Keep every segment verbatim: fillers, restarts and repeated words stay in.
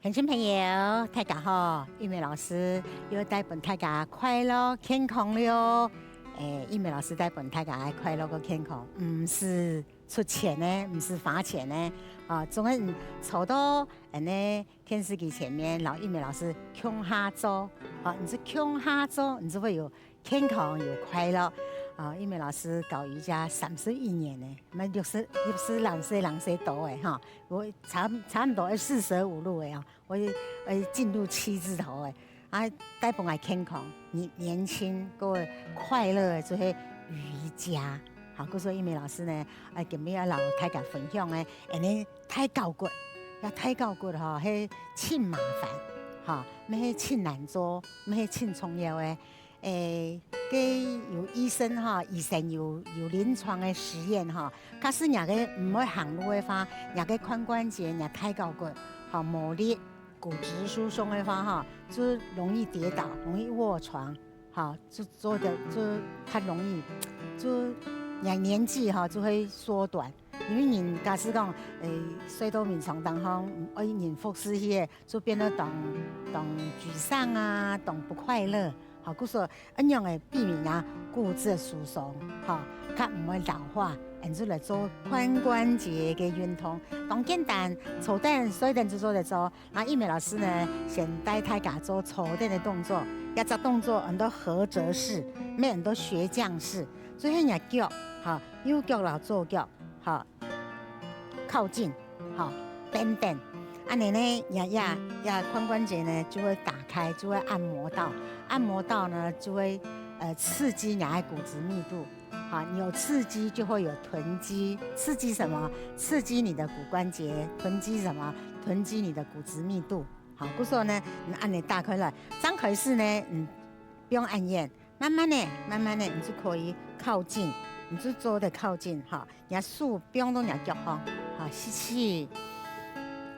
鄉親朋友，大家好，玉美老師又帶分大家快樂健康了。誒，玉美老師帶分大家快樂个健康，毋使出錢个，毋使花錢个，啊，總係坐到恁呢電視機前面，摎玉美老師共下做，啊，你就共下做，你就會有健康有快樂。啊，玉美老師搞瑜伽三十一年呢，乜六十，六十零歲，零歲多誒哈，我差，差毋多愛四捨五入誒啊，我，我進入七字頭誒。啊，帶分𠊎健康，年，年輕，个快樂，就係瑜伽。好，故所玉美老師呢，啊，今日愛摎大家分享誒，恁呢抬高骨，要抬高骨吼，係盡麻煩，哈，乜係盡難做，乜係盡重要誒。 誒，該有醫生哈，醫生有，有臨床个實驗哈，假使若个毋會行路个話，若个髖關節、若抬高骨，哈，無力，骨質疏鬆个話哈，就容易跌倒，容易臥床，哈，就做得，就較容易，就若年紀哈，就會縮短。因為人假使講，誒，睡到眠床當中，愛人服侍佢个，就變到當，當沮喪啊，當不快樂。好，故所 恁樣个避免啊骨質疏鬆，吼，較毋會老化，恁就來做髖關節个運動。當簡單，坐等、睡等就做得做。啊，玉美老師呢，先帶大家做坐等个動作，這隻動作安到合掌式，乜安到鞋匠式，就係若腳，吼，右腳摎左腳，吼， 靠近，吼，等等。恁呢呢，這，這，這髖關節呢，就會打開，就會按摩到。按摩到呢，就會，呃，刺激你的骨質密度。好，你有刺激就會有囤積。刺激什麼？刺激你的骨關節。囤積什麼？囤積你的骨質密度。好，故所呢，你恁呢打開來，張開始呢，嗯，不用恁遠， 慢慢的，慢慢的，你就可以靠近，你就做得靠近，哈。若手放到若腳項，哈，吸氣。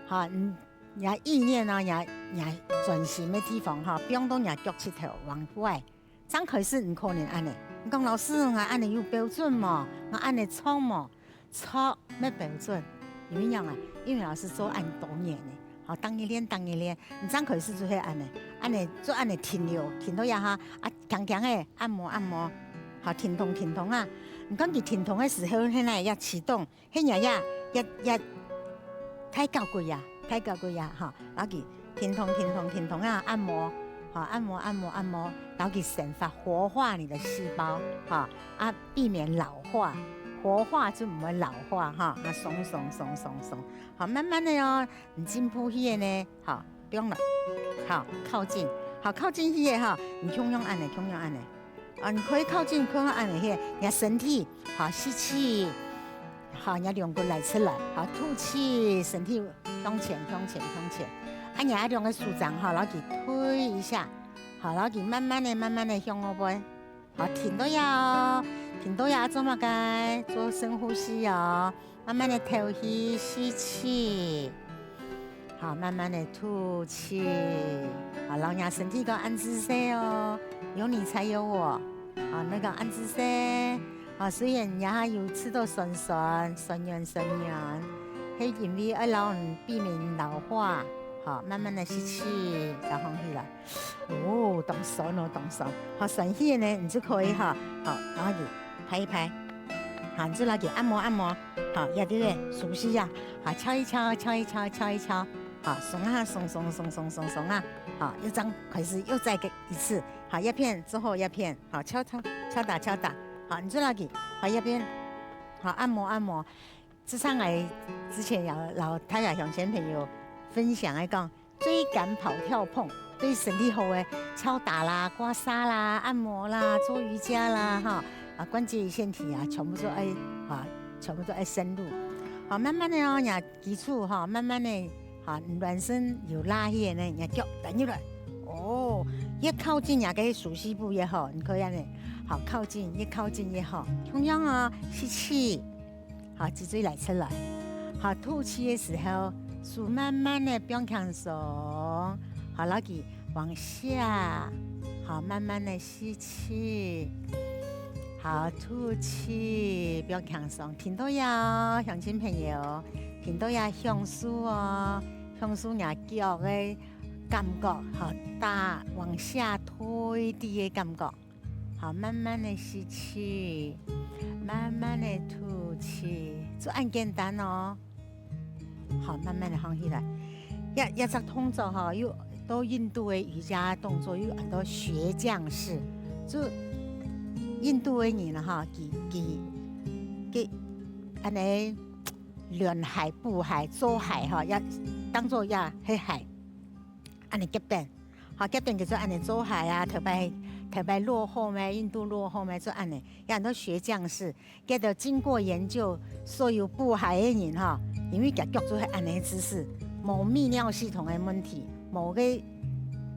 哈，你，若意念啊，若，若專心个地方，哈，放到若腳膝頭往外。正開始你可能恁呢，你講：「老師，𠊎恁呢有標準無？𠊎恁呢著無？」 著，乜標準。因為仰啊？因為老師做恁多年了，吼，逐日練，逐日練，你正開始就係恁呢，恁呢，就恁呢停留，停到這下，啊，輕輕个按摩按摩，吼，停動停動啊。你看佢停動个時候，該哪會啟動，該哪會，會，會抬高骨啊，抬高骨啊，吼，然後佢 停動、停動、停動啊，按摩，吼，按摩、按摩、按摩，摎佢生發、活化你的細胞，吼，啊，避免老化，活化就毋會老化，吼，啊，鬆鬆鬆鬆鬆，好，慢慢的哦，你進步去个呢，好，放落，好，靠近，好，靠近去个吼，你共樣恁呢，共樣恁呢。 啊，你可以靠近，靠近恁呢，係，你个身體，好，吸氣，好，你个龍骨拉出來，好，吐氣，身體向前，向前，向前。啊，你个兩个手掌，好，摎佢推一下，好，摎佢慢慢的、慢慢的向後背，好，停到這哦，停到這做麼个？做深呼吸哦。 慢慢的敨氣，吸氣。好，慢慢的吐氣。好，摎若身體个恁仔細哦，有你才有我。好，該个恁仔細。好，雖然若有試著痠痠、痠軟、痠軟，係因為愛摎你避免老化。好，慢慢的吸氣，再放起來。 哦，當痠哦，當痠。好，痠去呢，你就可以哈，好，摎佢拍一拍，好，你就摎佢按摩按摩，好，這兜个熟悉啊，好，敲一敲，敲一敲，敲一敲，好，鬆啊，鬆鬆鬆鬆鬆鬆啊，好，又正開始又再一次，好，這片之後這片，好，敲敲敲打敲打，好，你就摎佢，好，這片，好，按摩按摩。 就像𠊎之前有摎大家鄉親朋友分享个講，椎間盤跳碰對身體好个，敲打啦、刮痧啦、按摩啦、做瑜伽啦，哈，啊，關節炎體啊，全部都愛，哈，全部都愛深入。好，慢慢的哦，若基礎哈，慢慢的，哈，你軟身有拉起來呢，若腳彈入來，哦，越靠近若个手膝部越好，你可以恁呢，好，靠近，越靠近越好。共樣哦，吸氣。 好，脊椎拉出來。好，吐氣个時候，手慢慢的放輕鬆，好，摎佢往下，好，慢慢的吸氣，好，吐氣，放輕鬆。停到這哦，鄉親朋友，停到這享受哦，享受若腳个感覺，吼，打往下推低个感覺。好，慢慢的吸氣，慢慢的吐氣，就恁簡單哦。好，慢慢的放起來。這這隻動作吼，有到印度个瑜伽動作，有很多鞋匠式，就印度个人啊，吼，佢佢佢恁呢 聯鞋、補鞋、做鞋吼，也當做也係鞋，恁呢夾等，吼，夾等叫做恁呢做鞋啊。頭擺頭擺落後咩，印度落後咩，就恁呢，也很多鞋匠式，佢兜經過研究，所有補鞋个人吼，因為佢腳就係恁呢姿勢，無泌尿系統个問題，無个，誒，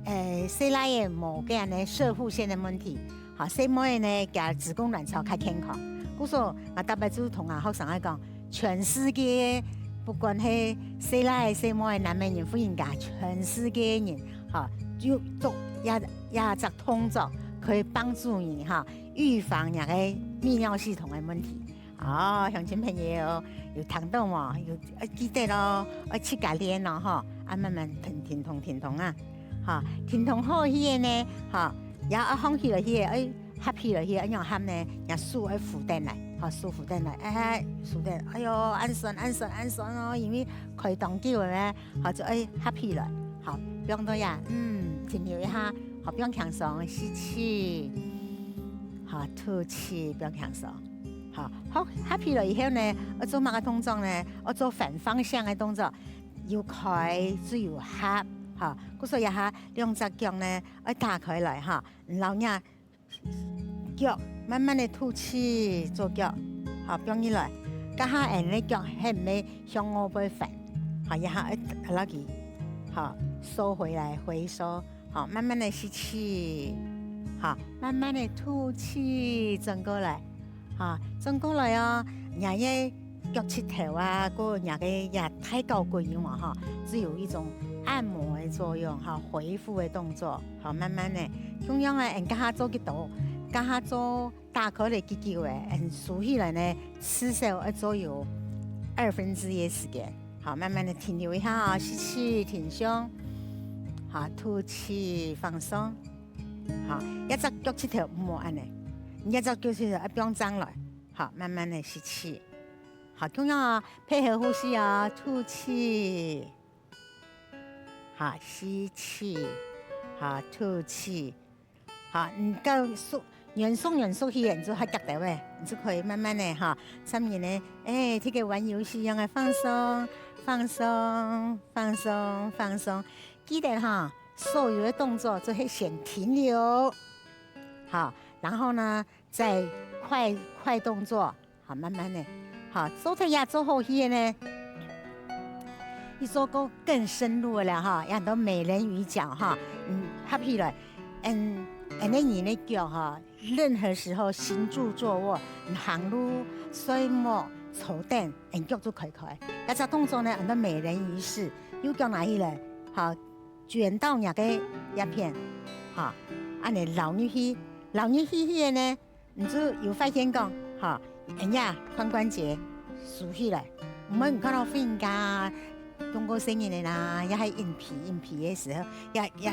細倈仔無个恁呢攝護腺个問題。 好，細妹仔呢，佢子宮卵巢較健康。故所，𠊎逐擺就同𠊎學生仔講，全世界，不管係細倈仔、細妹仔、男仔人、婦人家，全世界人，吼，就做這這隻動作，可以幫助你，吼，預防若个泌尿系統个問題。哦，鄉親朋友，有聽到無？有，愛記得哦，愛自家練哦，吼，啊，慢慢停停動停動啊，吼，停動好去个呢，吼， 也愛放起來去，愛合起來去，愛仰般呢？若手愛扶等來，吼，手扶等來，哎，扶等，哎喲，恁痠，恁痠，恁痠哦，因為開當久了咩，吼，就愛合起來，吼，放到這，嗯，停留一下，吼，放輕鬆，吸氣，吼，吐氣，放輕鬆，吼，好，合起來以後呢，愛做麼个動作呢？愛做反方向个動作，有開就有合，吼，故所這下兩隻腳呢，愛打開來，吼， 摎若腳慢慢的吐氣，做腳，好，放起來。這下𠊎个腳係毋係向外背翻，好，這下愛摎佢，好，收回來，回收，好，慢慢的吸氣，好，慢慢的吐氣，轉過來。 哈，轉過來哦，若个腳膝頭啊，過若个這大腿骨有無哈，只有一種按摩的作用哈，回復的動作，好，慢慢的，共樣啊，𠊎等這下做幾多，這下做打開來幾久誒，𠊎等收起來呢，至少愛做有二分之一的時間，好，慢慢的停留一下啊，吸氣挺胸，好，吐氣放鬆。 好，這隻腳膝頭毋好恁呢，這隻腳膝頭愛放正來，好，慢慢的吸氣，好，共樣哦，配合呼吸哦，吐氣，好，吸氣，好，吐氣，好，你到縮，圓縮圓縮去，你就較遽兜誒，你就可以慢慢的哈，上面呢，誒，這個玩遊戲一樣的放鬆，放鬆，放鬆，放鬆，記得哈， 所有的動作就係先停留，好，然後呢，再快快動作，好，慢慢的，好，做得也做好去的呢，你做過更深入的了哈，有很多美人魚腳哈，嗯，合起來，嗯，恁呢你的腳哈，任何時候行住坐臥，你行路、睡目、坐等，你腳就開開。這隻動作呢，很多美人魚式，右腳拿起來，好， 捲到若个一片，哈，恁呢摎入去，摎入去去个呢，你就有發現講，哈，人家髖關節收起來，毋會你看到婦人家中過生日个啦，也係硬皮硬皮个時候，也也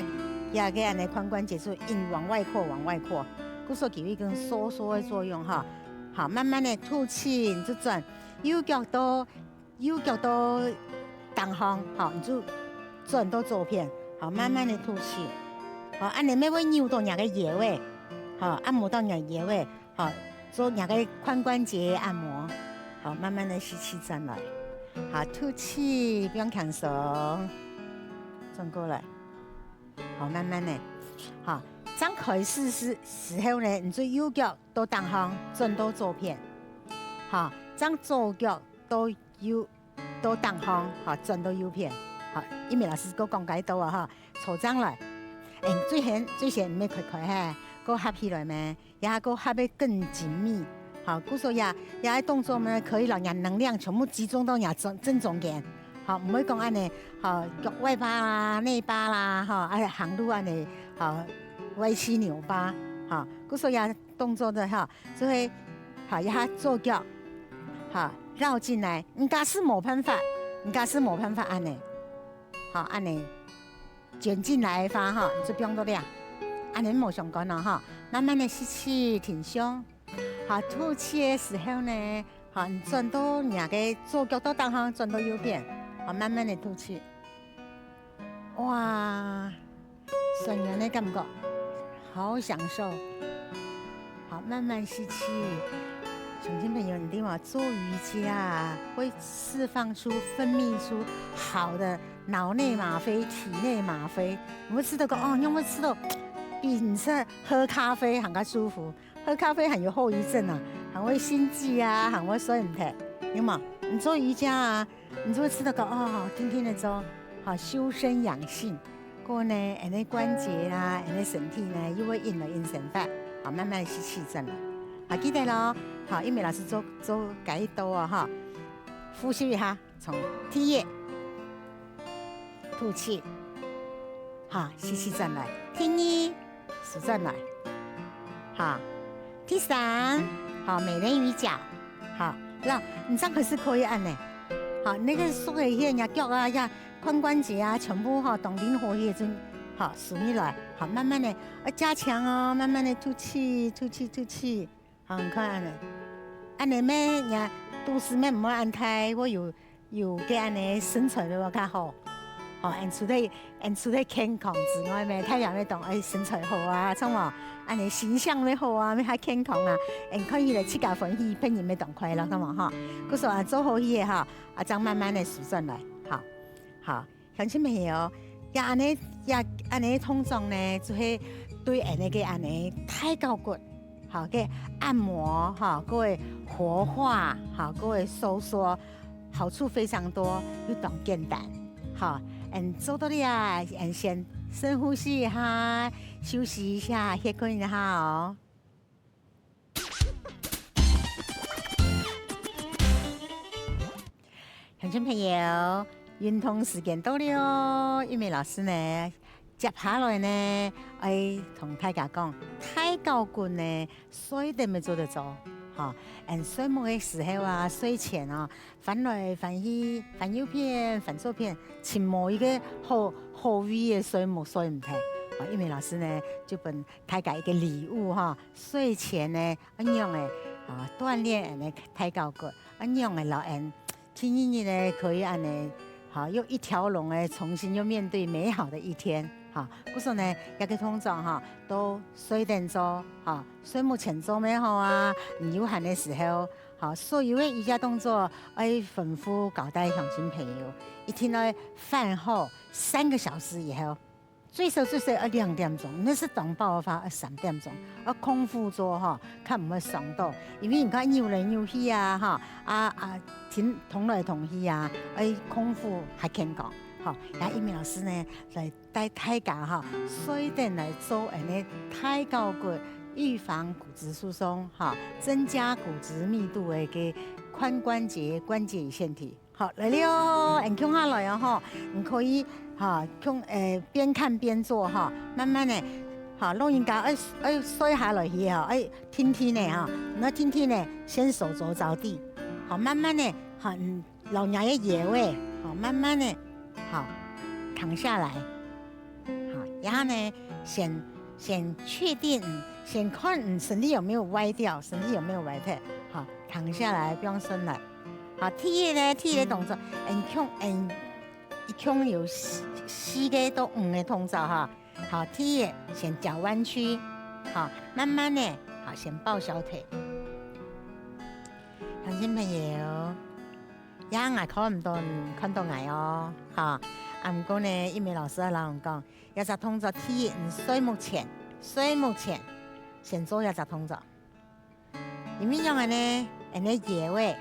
也个恁呢髖關節就硬往外擴往外擴，故所佢有一種收縮个作用哈。好，慢慢的吐氣，你就轉右腳到 右腳到頂項，好，你就轉到左片，好，慢慢的吐氣，好，恁呢乜會扭到若个腰仔，好，按摩到若腰仔，好，做若个髖關節按摩，好，慢慢的吸氣轉來，好，吐氣，放輕鬆，轉過來，好，慢慢的，好，張開始時時候呢，你就右腳到頂項，轉到左片，好，張左腳到 右到頂項，好，轉到右片，好，一鳴老師過講解到啊，哈，坐正來，誒，最先最先毋係開開嘿，過合起來咩，也過合得更緊密，好，故所也也愛動作呢，可以讓人能量全部集中到人正正中間，好，毋會講恁呢，好，腳外八啦、內八啦，哈，哎，行路恁呢，好，歪七扭八，哈，故所也動作的哈， 就係，好，一下左腳，好，繞進來，你假使無辦法，你假使無辦法恁呢，好，恁呢捲進來个話，好，你就放到這，恁呢無相干哦，好，慢慢的吸氣，挺胸，好，吐氣的時候呢，好，你轉到你个左腳到頂項，轉到右片，好，慢慢的吐氣。 哇，酸軟个感覺，好享受。好，慢慢吸氣。鄉親朋友，你知嗎？做瑜伽啊，會釋放出、分泌出好的腦內嗎啡、體內嗎啡。你會試著講，哦，你會試著比你食喝咖啡還較舒服。 喝咖啡還有後遺症啊，還會心悸啊，還會睡毋忒，有無？你做瑜伽啊，你就會試著講，哦，定定仔做，好，修身養性。過呢，恁呢關節啦，恁呢身體呢，又會硬來硬生發，好，慢慢吸氣轉來。好，記得咯，好，玉美老師做，做該一刀哦，哈。複習一下，從第一，吐氣，好，吸氣轉來。第二， 舒展來。好，第三，好，美人魚腳。好，那你這樣可是可以恁呢。好，那個縮个那腳啊，呀，髖關節啊，全部哈，當靈活那種，好，收起來。好，慢慢的，要加強哦，慢慢的吐氣，吐氣，吐氣。好，你看恁呢，恁呢咩，你肚屎咩毋會恁大，會有 有个恁呢身材會較好。吼，恁除了，恁除了健康之外，咩，大家也當愛身材好啊，著無？恁呢形象也好啊，也較健康啊，恁看起來自家歡喜，別人也當快樂，著無？吼，故所啊，做好勢个吼，啊，正慢慢个舒展來，吼，好。 鄉親朋友，這恁呢，這恁呢動作呢，就係對恁呢个恁呢大腿骨，吼，个按摩，吼，个活化，吼，个收縮，好處非常多，又當簡單，吼。恁做到這啊，恁先深呼吸一下，休息一下，歇睏一下哦。 鄉親朋友，運動時間到了，玉美老師呢，接下來呢，愛同大家講，大腿骨呢，睡等也做得做，吼，恁睡目个時候啊，睡前啊，翻來翻去，翻右片，翻左片，尋無一個好，好位个睡目睡毋忒。啊，玉美老師呢，就分大家一個禮物哈，睡前呢，恁樣个，啊，鍛鍊恁呢大腿骨。 恁樣个老人，第二日呢，可以恁呢，哈，又一條龍个重新又面對美好的一天，哈。故所呢，這個動作哈，都睡等做，哈，睡目前做也好啊，你有閒个時候，哈，所有个瑜伽動作，愛吩咐交代鄉親朋友，一定愛飯後三個小時以後。 最少最少愛兩點鐘，你係當飽个話，愛三點鐘，愛空腹做吼，較毋會傷到。因為你看扭來扭去啊，吼，啊，啊，動，動來動去啊，愛空腹較健康。吼，也玉美老師呢，來帶大家吼，睡等來做恁呢大腿骨，預防骨質疏鬆，吼，增加骨質密度个一個髖關節、關節與腺體。 好，來了哦，恁共下來哦吼，你可以，哈，共，呃，邊看邊做哈，慢慢个，哈，老人家愛，愛睡下來去哈，愛定定仔哈，你愛定定仔，先手肘着地，好，慢慢个，哈，嗯，摎若个腰仔，好，慢慢个，好，躺下來，好，然後呢，先，先確定，嗯，先看你身體有沒有歪掉，身體有沒有歪掉，好，躺下來，放鬆來。 好，第一呢，第一个動作，嗯，共，嗯，一共有四，四个到五个動作哈。好，第一，先腳彎曲，好，慢慢个，好，先抱小腿。鄉親朋友，這𠊎看毋到你看到𠊎哦，哈。啊，毋過呢，玉美老師愛摎你講，這隻動作第一，你睡目前，睡目前，先做這隻動作。 因為仰仔呢，恁呢腰仔，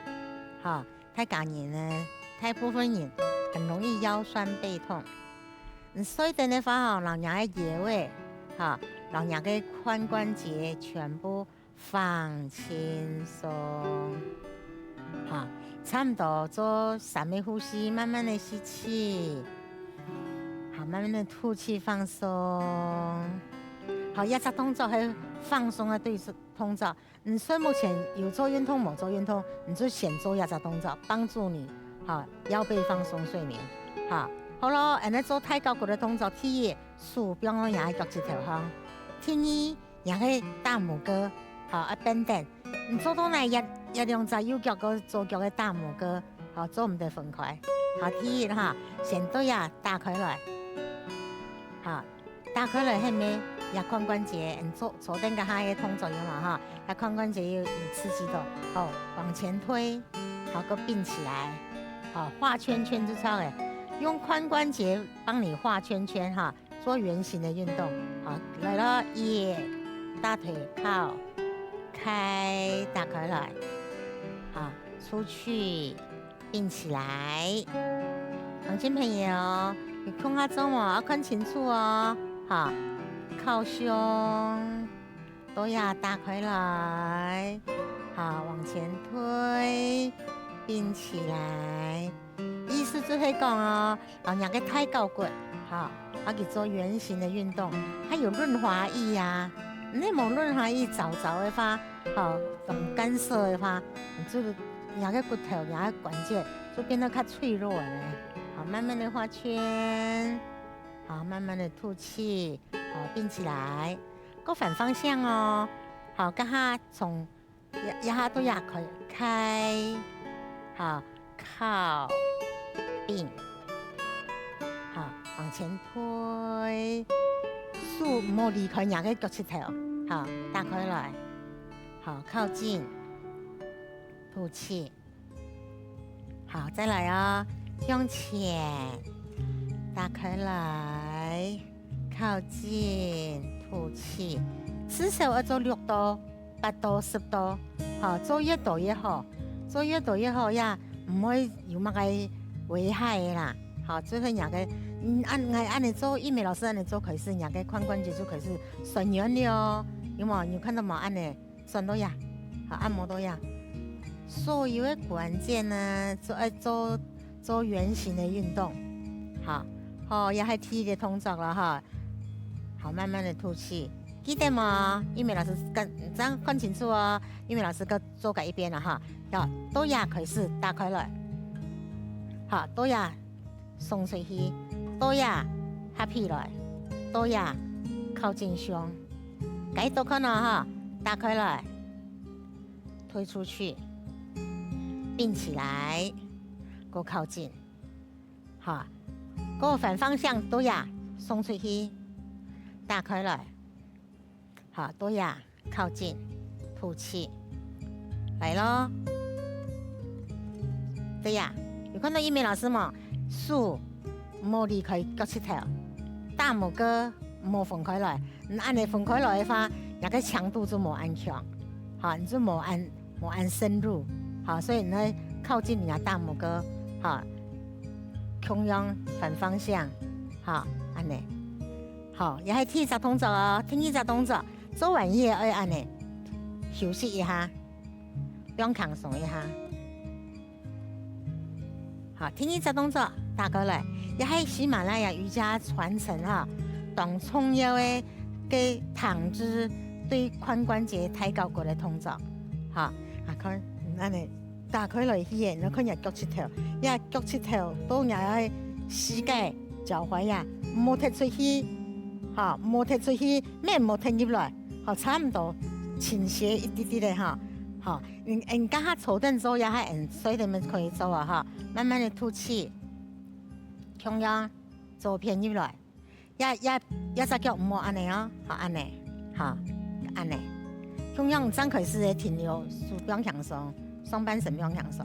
哈，大家人呢，大部分人很容易腰痠背痛。你睡等个話吼，摎若个腰仔，哈，摎若个髖關節全部放輕鬆。哈，差毋多做三个呼吸，慢慢个吸氣，好，慢慢个吐氣放鬆。好，這隻動作係放鬆个對動作。 你睡目前有做運動無做運動，你就先做這隻動作，幫助你，哈，腰背放鬆睡眠，哈。好咯，恁樣做大交骨个動作，第一，手放到若个腳趾頭項。第二，若个大拇哥，好，愛變等。你做到哪，這，這兩隻右腳跟左腳个大拇哥，好，做毋得分開。好，第一哈，先對這打開來。好，打開來後面，這髖關節，你做，坐等該下个動作有無哈？這髖關節有，有刺激到，好，往前推，好，過併起來，好，畫圈圈就著了。用髖關節幫你畫圈圈哈，做圓形的運動。好，來咯，一，大腿靠，開，打開來，好，出去，併起來。鄉親朋友，你看下做無？要看清楚哦。好，靠胸，對這打開來，好，往前推，併起來。意思就係講哦，哦，若个大交骨，好，啊，去做圓形的運動，還有潤滑液啊。你無潤滑液燥燥个話，好，當乾澀个話，你就若个骨頭、若个關節就變得較脆弱了。好，慢慢的畫圈，好，慢慢的吐氣，好，併起來，過反方向哦。好，這下從這，這下對這開，開，好，靠，併，好，往前推，手莫離開若个腳趾頭，好，打開來，好，靠近，吐氣。 好，再來哦，向前，打開來，靠近，吐氣。至少愛做六到、八到、十到，好，做越多越好，做越多越好，也毋會有麼个危害个啦。好，做伙若个，嗯，恁，𠊎恁樣做，玉美老師恁樣做，開始若个髖關節就開始痠軟了哦，有無？你有看到無？恁樣。 痠到這，好，按摩到這。所有个關節呢，做，愛做，做圓形个運動，好，好，這係第一个動作了哈。好，慢慢的吐氣，記得無？玉美老師跟，這樣看清楚哦。玉美老師跟做過一遍了哈。好，對這開始打開來，好，對這 送出去，對這合起來，對這靠近胸。該多看哦哈，打開來，推出去，併起來，過靠近，哈，過反方向對這送出去，打開來。 好，對這，靠近，吐氣。來咯。對這，有看到玉美老師無？手莫離開腳趾頭，大拇哥莫分開來。你恁樣分開來个話，若个強度就無恁強，好，你就無恁，無恁深入，好，所以你愛靠近你个大拇哥，好，共樣反方向，好，恁樣。 好，這係第一隻動作哦。第二隻動作，做完以後愛恁樣，休息一下，放輕鬆一下。好，第二隻動作，打開來，這係喜馬拉雅瑜伽傳承哈，當重要个，个躺姿對髖關節、大交骨个動作。好，啊，看，嗯，恁樣。 打開來去个，你看若腳趾頭，這腳趾頭到若个膝蓋、腳踝啊，莫踢出去，哈，莫踢出去，乜莫踢入來，好，差毋多傾斜一滴滴个哈，好，你，你這下坐等做，也還，嗯，睡等乜可以做啊哈，慢慢的吐氣，共樣左片入來。 這，這，這隻腳毋好恁樣哦，好，恁樣，好，恁樣。共樣正開始个停留，手放輕鬆，上半身放輕鬆，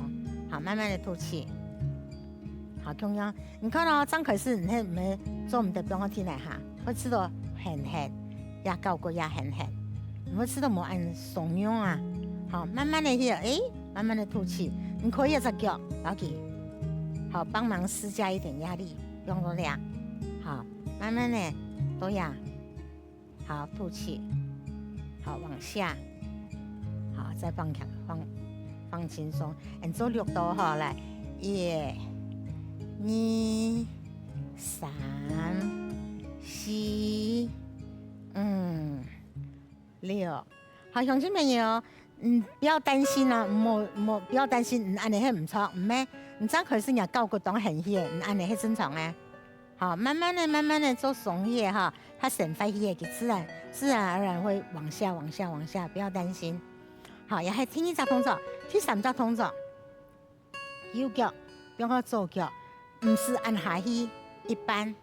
好，慢慢的吐氣。好，共樣，你看哦，正開始你係毋係做毋得放个停來哈，會試著絚絚，這交骨也絚絚，你會試著無恁鬆軟啊。好，慢慢的去，誒，慢慢的吐氣，你可以這隻腳，然後去，好，幫忙施加一點壓力。 用到這，好，慢慢的，對這，好，吐氣，好，往下，好，再放輕，放，放輕鬆，嗯，做六到吼，來，一、二、三、四、五、六，好，鄉親朋友，嗯，不要擔心啊，莫，莫，不要擔心，嗯，恁樣係毋著，毋係，你正開始若交骨當絚去，嗯，恁樣係正常个。好，慢慢的、慢慢的做鬆去哈，佢先壞去个，佢自然、自然而然會往下、往下、往下，不要擔心。好，也係第二隻動作，第三隻動作，右腳放到左腳，毋使恁下去，一半。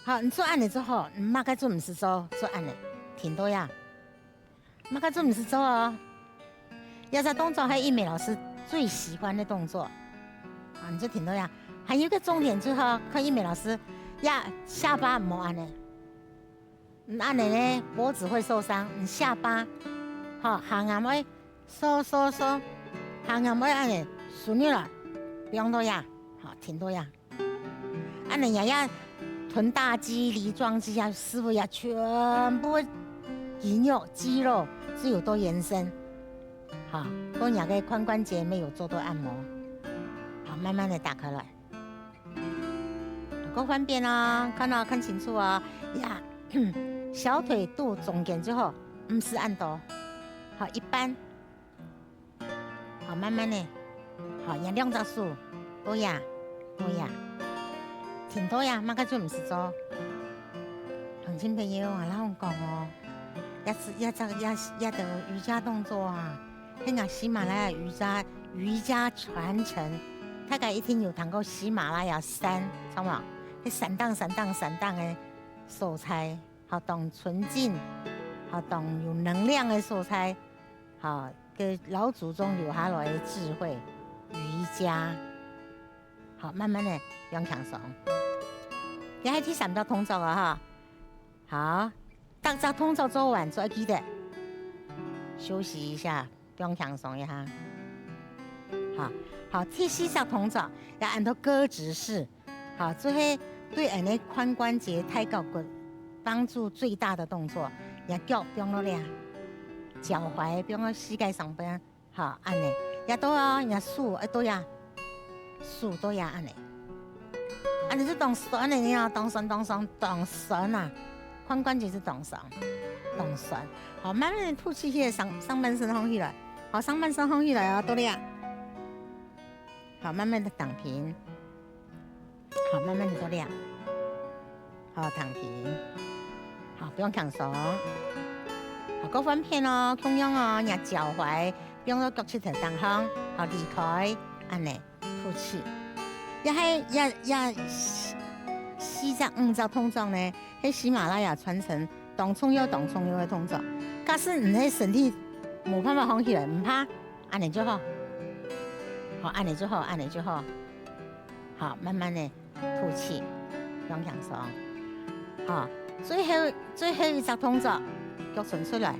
好，你做恁樣做好，你麼个就毋使做，做恁樣，停到呀。 麼个做毋使做哦。這隻動作係一美老師最喜歡的動作。啊，你就停到呀。還有一個重點就係，看一美老師，呀，下巴毋好恁樣。你恁樣呢，脖子會受傷，你下巴，好，下頷愛收收收，下頷愛恁樣，收入來，放到呀，好，停到呀。 恁樣呀，呀，臀大肌、梨狀肌啊，屎朏啊，全部肌肉、肌肉就有做延伸。好，對若个髖關節乜有做到按摩。好，慢慢的打開來。過翻邊哦，看哦，看清楚哦，呀，小腿肚中間就好，毋使恁多。好，一半。 好，慢慢的，好，這兩隻手，到呀，到呀，停到呀，麼个就毋使做。鄉親朋友，𠊎摎你講哦，這隻、這隻、這、這兜瑜伽動作啊，係𠊎喜馬拉雅瑜伽、瑜伽傳承，大家一定有聽過喜馬拉雅山，知無？該山頂、山頂、山頂个所在，好當純淨，好當有能量个所在。 好，該老祖宗留下來个智慧，瑜伽。好，慢慢的放輕鬆。這係第三隻動作啊哈。好，逐隻動作做完，愛記得休息一下，放輕鬆一下。好，好，第四隻動作，也安到哥直式。 好，就係對𫣆个髖關節、大腿骨幫助最大的動作，若腳放落這，腳踝放到膝蓋上邊，好，恁樣，也到哦，若手愛到這，手到這恁樣，恁樣就當痠个呢哦，當痠當痠當痠啊，髖關節就當痠，當痠。好，慢慢的吐氣，去上上半身放起來，好，上半身放起來哦，到這。 好，慢慢的躺平。好，慢慢的到這。好，躺平。好，放輕鬆。好，過翻片哦，共樣哦，若腳踝放到腳膝頭頂項，好，離開，恁樣，吐氣。這係，這，這四，四隻、五隻動作呢，係喜馬拉雅傳承當重要、當重要个動作。假使你个身體無辦法放起來，毋怕， 恁樣就好。好，恁樣就好，恁樣就好。好，慢慢的吐氣，放輕鬆。好，最後，最後一隻動作，腳伸出來。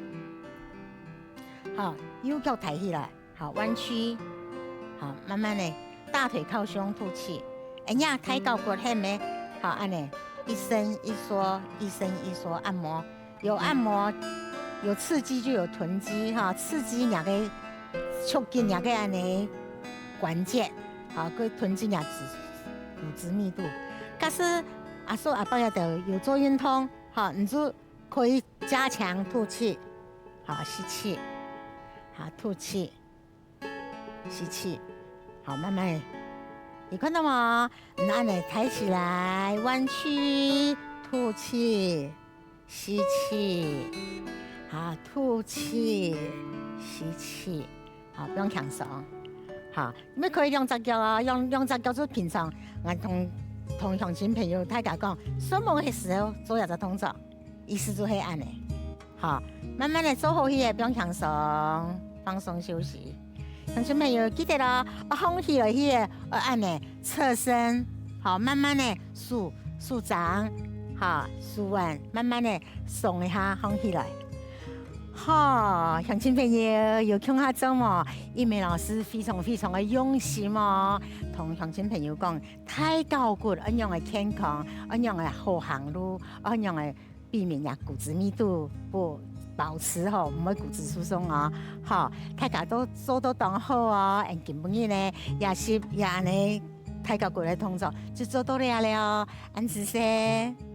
好，右腳抬起來，好，彎曲。好，慢慢的大腿靠胸吐氣。哎呀，抬高骨很美。好，恁樣一伸一縮，一伸一縮，按摩。 有按摩，有刺激就有囤積哈，刺激若个，促進若个恁樣關節，好，个囤積若子，骨質密度。假使阿叔阿伯也都有做運動，好，你就可以加強吐氣，好，吸氣，好，吐氣。 吸氣，好，慢慢，你看到嗎？你恁樣抬起來，彎曲，吐氣，吸氣，好，吐氣，吸氣，好，放輕鬆。好，你可以兩隻腳哦，用兩隻腳就平常，𠊎同，同鄉親朋友大家講，睡目个時候做這隻動作。 意思就係恁樣。好，慢慢的做好去个，放輕鬆，放鬆休息。鄉親朋友，記得哦，啊，䟘起來去个，愛恁樣，側身，好，慢慢的收，收掌，好，收穩，慢慢的鬆一下，䟘起來。好，鄉親朋友，有共下做無？一梅老師非常非常个用心哦，同鄉親朋友講，抬高骨恁樣个健康，恁樣个好行路，恁樣个 避免若骨質密度不保持吼，毋會骨質疏鬆哦。好，大家都做到當好哦，恁今晡日呢，也是也恁樣，大家過來動作就做到這了哦，恁仔細。